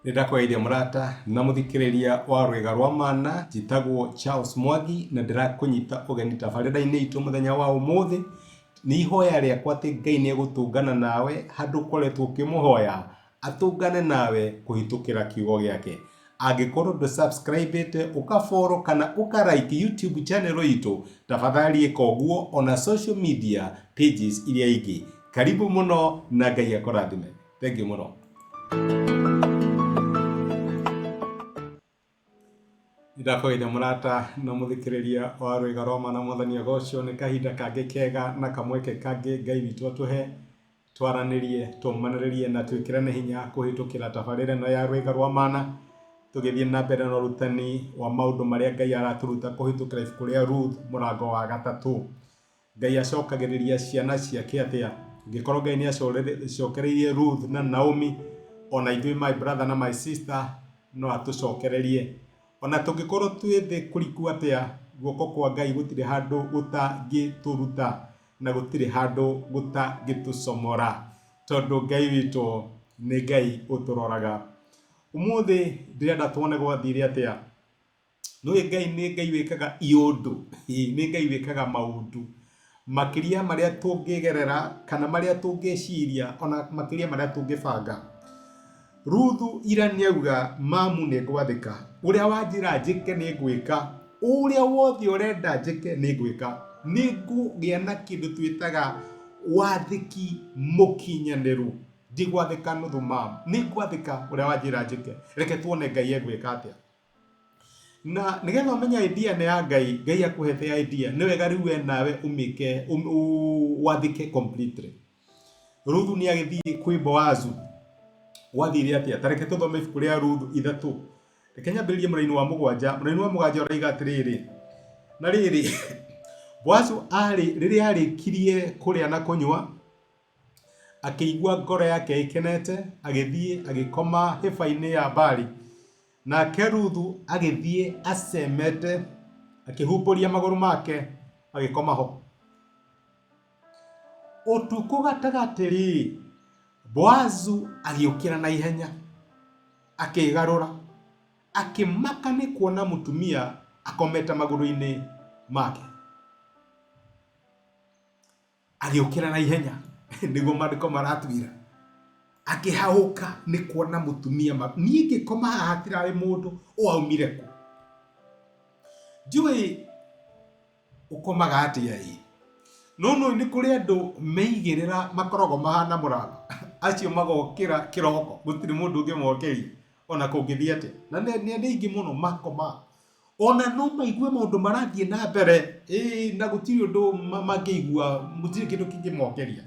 Nĩ ndakũgeithia mũrata na mũthikĩrĩria wa Rwĩga rwa Mana, njĩtagwo Charles Mwangi na ndĩrakũnyita ũgeni tabarĩra-inĩ itũ mũthenya wa ũmũthĩ. Nĩ ihoya rĩakwa atĩ Ngai nĩ egũtũngana nawe handũ ũkoretwo ũkĩmũhoya, atũngane nawe kũhĩtũkĩra kiugo gĩake. Angĩkorwo ndũ subscribe ĩte, ũka follow kana ũka like YouTube channel itũ, tafadhali ĩka ũguo ona social media pages iria ingĩ. Karibu mũno na Ngai akũrathime. Thengiũ mũno. Ndakũgeithia mũrata na mũthikĩrĩria wa Rwĩga rwa Mana Mwathani agocwo nĩ kahinda kangĩ kega na kamweke kangĩ Ngai witũ atũhe twaranĩrie, tũmanĩrĩrie na twĩkĩrane hinya kũhĩtũkĩra tabarĩra ĩno ya Rwĩga rwa Mana tũgĩthiĩ na mbere na ũrutani wa maũndũ marĩa Ngai aratũruta kũhĩtũkĩra ibuku rĩa Ruth mũrango wa gatatũ. Ngai acokagĩrĩria ciana ciake atĩa? Angĩkorwo Ngai nĩ acokereirie Ruth na Naomi, ona ithuĩ my brother na my sister no atũcokererie. Ona tũngĩkorwo twĩ thĩ kũriku atĩa, guoko kwa Ngai gũtirĩ handũ gũtangĩtũruta na gũtirĩ handũ gũtangĩtũcomora, tondũ Ngai witũ nĩ Ngai ũtũroraga. Ũmũthĩ ndĩrenda tuone gwathire atĩa. Nĩũĩ Ngai nĩ Ngai wĩkaga iũndũ, nĩ Ngai wĩkaga maũndũ makĩria marĩa tũngĩgerera kana marĩa tũngĩciria ona makĩria marĩa tũngĩbanga. Ruthu ira nĩauga mamu nĩ ngwathĩka, ũrĩa wanjĩra njĩke nĩ ngwĩka, ũrĩa wothe ũrenda njĩke nĩ ngwĩka. Nĩ ngũgĩa na kĩndũ twĩtaga wathĩki mũkinyanĩru. Ndigwathĩka nuthu mamu, nĩ ngwathĩka ũrĩa wanjĩra njĩke. Reke tuone Ngai egwĩka atĩa. Na nĩgetha ũmenye idea nĩ ya Ngai, Ngai akũhete idea, nĩ wega rĩu we nawe ũmĩke, wathĩke completely. Ruthu nĩ agĩthiĩ kwĩ Boazu. Gwathire atĩa? Ta reke tũthome ibuku rĩa Ruthu ithatũ. Reke nyambĩrĩrie mũraini wa mũgwanja. Mũraini wa mũgwanja ũroiga atĩrĩrĩ, na rĩrĩ, Boazu arĩ, rĩrĩa arĩkirie kũrĩa na kũnyua, Akĩigua ngoro yake ĩkenete, agĩthiĩ agĩkoma hĩba-inĩ ya Baali. Nake Ruthu agĩthiĩ acemete, akĩhumbũria magũrũ make, agĩkoma ho. Ũtukũ gatagatĩ-rĩ, Boazu agĩũkĩra na ihenya, akĩĩgarũra, akĩmaka nĩ kuona mũtumia akomete magũrũ-inĩ make. Agĩũkĩra na ihenya nĩguo maandĩko maratwĩra, akĩhahũka nĩ kuona mũtumia ma niĩ ngĩkoma haha hatirarĩ mũndũ ũ aumire kũ. Ndiũĩ ũkomaga atĩa ĩ, no nĩũĩ nĩ kũrĩ andũ meigĩrĩra makoragwo mahana mũramba, acio magokĩra kĩroko gũtirĩ mũndũ ũngĩmokĩria ona kũngĩthiĩ atĩa. Na nĩ andũ aingĩ mũno makomaga Ona no maigue maũndũ marathiĩ na mbere ĩĩ, na gũtirĩ ũndũ mangĩigua, gũtirĩ kĩndũ kĩngĩmokĩria.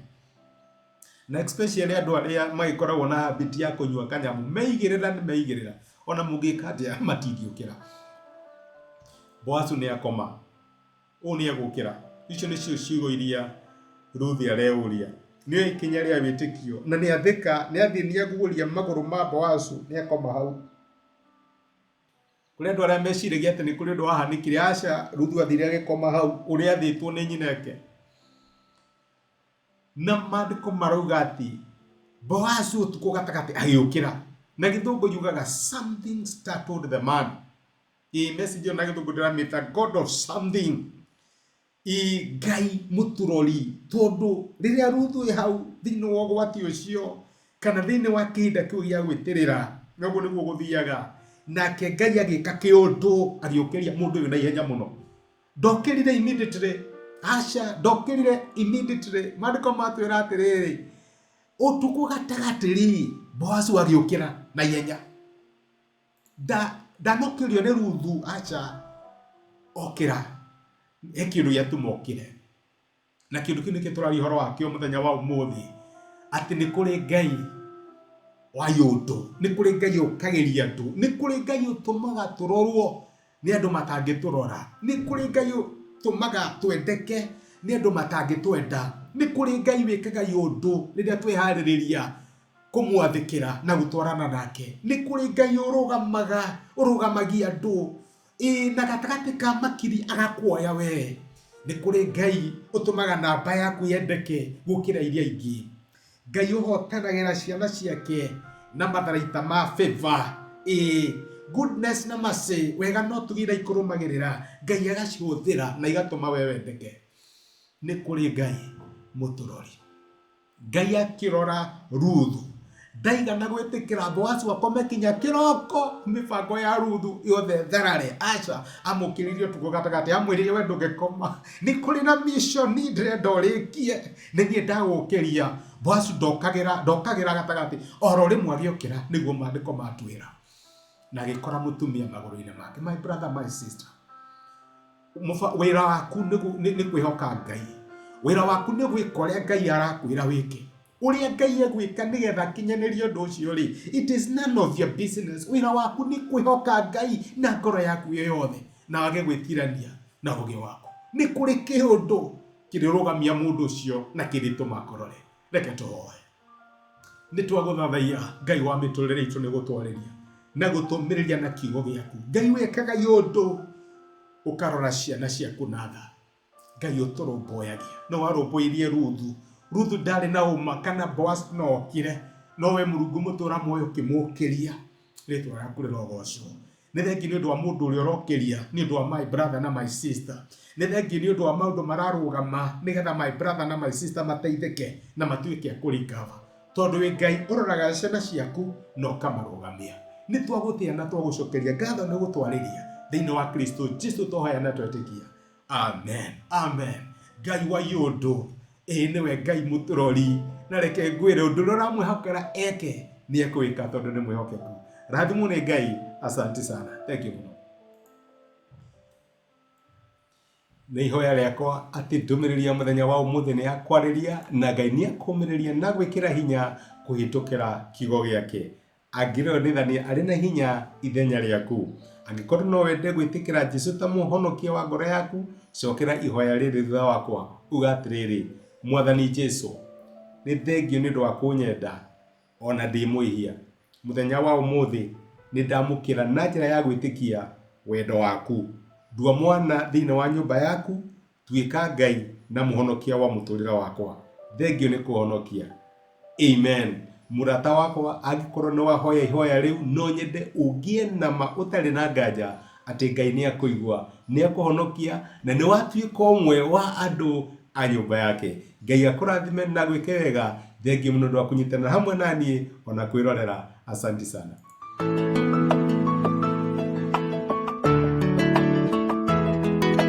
Na especially andũ arĩa magĩkoragwo na habit ya kũnyua kanyamũ, meigĩrĩra nĩ meigĩrĩra, ona mũngĩka atĩa matingĩũkĩra. Boazu nĩ akoma, ũũ nĩ egũkĩra. Icio nĩcio ciugo iria Ruth areyũria. Nĩ oĩ ikinya rĩa wĩtĩkio na nĩ athĩka, nĩ athiĩ nĩ aguũria magũrũ ma Boazu, nĩ akoma hau. Kũrĩ andũ arĩa meciragia atĩ nĩ kũrĩ ũndũ wahanĩkire. Aca, Ruthu athire agĩkoma hau ũrĩa athĩtwo nĩ nyina eke. Na maandĩko marauga atĩ Boazu ũtukũ gatagatĩ agĩũkĩra. Na gĩthũngũ yugaga something startled the man. Ĩ message ĩyo na gĩthũngũ ndĩramĩta God of something. Ĩ Ngai mũtũrori, tondũ rĩrĩa Ruthu ĩ hau thĩinĩ wa ũgwati ũcio, kana thĩinĩ wa kĩhinda kĩu gĩa gwĩtĩrĩra, na ũguo nĩguo gũthiaga, nake Ngai agĩka kĩũndũ, agĩũkĩria mũndũ ũyũ na ihenya mũno. Ndokĩrire immediately, aca, ndokĩrire immediately. Maandĩko matwĩra atĩrĩrĩ, ũtukũ gatagatĩ-rĩ, Boazu agĩũkĩra na ihenya. Ndanokĩrio nĩ Ruthu, aca, okĩra. He kĩndũ gĩatũma okĩre. Na kĩndũ kĩu nĩkĩo tũraria ũhoro wakĩo mũthenya wa ũmũthĩ, atĩ nĩ kũrĩ Ngai wa iũndũ, nĩ kũrĩ Ngai ũkagĩria andũ, nĩ kũrĩ Ngai ũtũmaga tũrorwo nĩ andũ matangĩtũrora, nĩ kũrĩ Ngai ũtũmaga twendeke nĩ andũ matangĩtwenda, nĩ kũrĩ Ngai wĩkaga iũndũ rĩrĩa tweharĩrĩria kũmwathĩkĩra na gũtwarana nake. Nĩ kũrĩ Ngai ũrũgamaga, ũrũgamagia andũ, ĩĩ na gatagatĩ ka makiri agakuoya wee. Nĩ kũrĩ Ngai ũtũmaga namba yaku yendeke gũkĩra iria ingĩ. Ngai ũhotanagĩra ciana ciake. Na matharaita ma favor, ĩĩ, goodness na mercy, wega na ũtugi iria ikũrũmagĩrĩra, Ngai agacihũthĩra na igatũma we wendeke. Nĩ kũrĩ Ngai mũtũrori. Ngai akĩrora Ruthu ndaigana gwĩtĩkĩra Boazu akome kinya kĩroko mĩbango ya Ruthu yothe tharare. Aca, amũkĩririe ũtukũ gatagatĩ, amwĩrire we ndũngĩkoma, nĩ kũrĩ na mission ndĩrenda ũrĩkie, nĩ niĩ ndagũkĩria. Boazu ndokagĩra, ndokagĩra gatagatĩ, oro rĩmwe agĩũkĩra nĩguo maandĩko matwĩra, na agĩkora mũtumia magũrũ-inĩ make. My brother, my sister, Wĩra waku nĩ kwĩhoka Ngai. Wĩra waku nĩ gwĩka ũrĩa Ngai arakwĩra wĩke. Ũrĩa Ngai egwĩka nĩgetha akinyanĩrie ũndũ ũcio rĩ, it is none of your business. Wĩra waku nĩ kwĩhoka Ngai na ngoro yaku ĩ yothe na wage gwĩtirania na ũgĩ waku. Nĩ kũrĩ kĩũndũ kĩrĩrũgamia mũndũ ũcio na kĩrĩtũma akorore. Reke tũhoe. Nĩ twagũthathaiya Ngai wa mĩtũrĩre itũ nĩ gũtwarĩria na gũtũmĩrĩria na kiugo gĩaku. Ngai wĩkaga ũndũ ũkarora ciana ciaku na tha. Ngai ũtũrũmbũyagia. No warũmbũirie Ruthu. Ruthu ndarĩ na ũma kana Boaz no okire, no we Mũrungu mũtũra muoyo ũkĩmũkĩria. Rĩtwa rĩaku rĩrogocwo. Nĩ thengiũ nĩ ũndũ wa mũndũ ũrĩa ũrokĩria, nĩ ũndũ wa my brother na my sister. Nĩ thengiũ nĩ ũndũ wa maũndũ mararũgama nĩgetha my brother na my sister mateithĩke na matuĩke a kũ recover. Tondũ wĩ Ngai ũroraga ciana ciaku na ũkamarũgamia. Nĩ twagũtĩa na twagũcokeria ngatho nĩ gũtwarĩria thĩinĩ wa Kristo Jesu twahoya na twetĩkia. Amen. Amen. Ngai wa iũndũ, ĩĩ nĩwe Ngai mũtũrori, na reke ngwĩre ũndũ ũrĩa ũramwĩhokera eke nĩ ekwĩka tondũ nĩ mwĩhokeku. Rathimwo nĩ Ngai. Asante sana. Thank you mũno. Nĩ ihoya rĩakwa atĩ ndũmĩrĩri ya mũthenya wa ũmũthĩ nĩ yakwarĩria na Ngai nĩ akũmĩrĩria na gwĩkĩra hinya kũhĩtũkĩra kiugo gĩake. Angĩronithania arĩ na hinya ithenya rĩaku. Angĩkorwo no wende gwĩtĩkĩra Jesu ta mũhonokia wa ngoro yaku, cokera ihoya rĩrĩ thutha wakwa. Uga atĩrĩrĩ, Mwathani Jesu, nĩ thengiũ nĩ ũndũ wa kũnyenda o na ndĩ mwĩhia. Mũthenya wa ũmũthĩ nĩ ndamũkĩra na njĩra ya gwĩtĩkia wendo waku. Ndua mwana thĩinĩ wa nyũmba yaku, tuĩka Ngai na mũhonokia wa mũtũrĩre wakwa. Thengiũ nĩ kũhonokia. Amen. Mũrata wakwa, angĩkorwo nĩ wahoya ihoya rĩu, no nyende ũgĩe na ma ũtarĩ na nganja atĩ Ngai nĩ akũigua, nĩ akũhonokia na nĩ watuĩka ũmwe wa andũ a nyũmba yake. Ngai akũrathime na agwĩke wega. Thengiũ mũno nĩ ũndũ wa kũnyitanĩra hamwe na niĩ ona kwĩrorera. Asanti sana.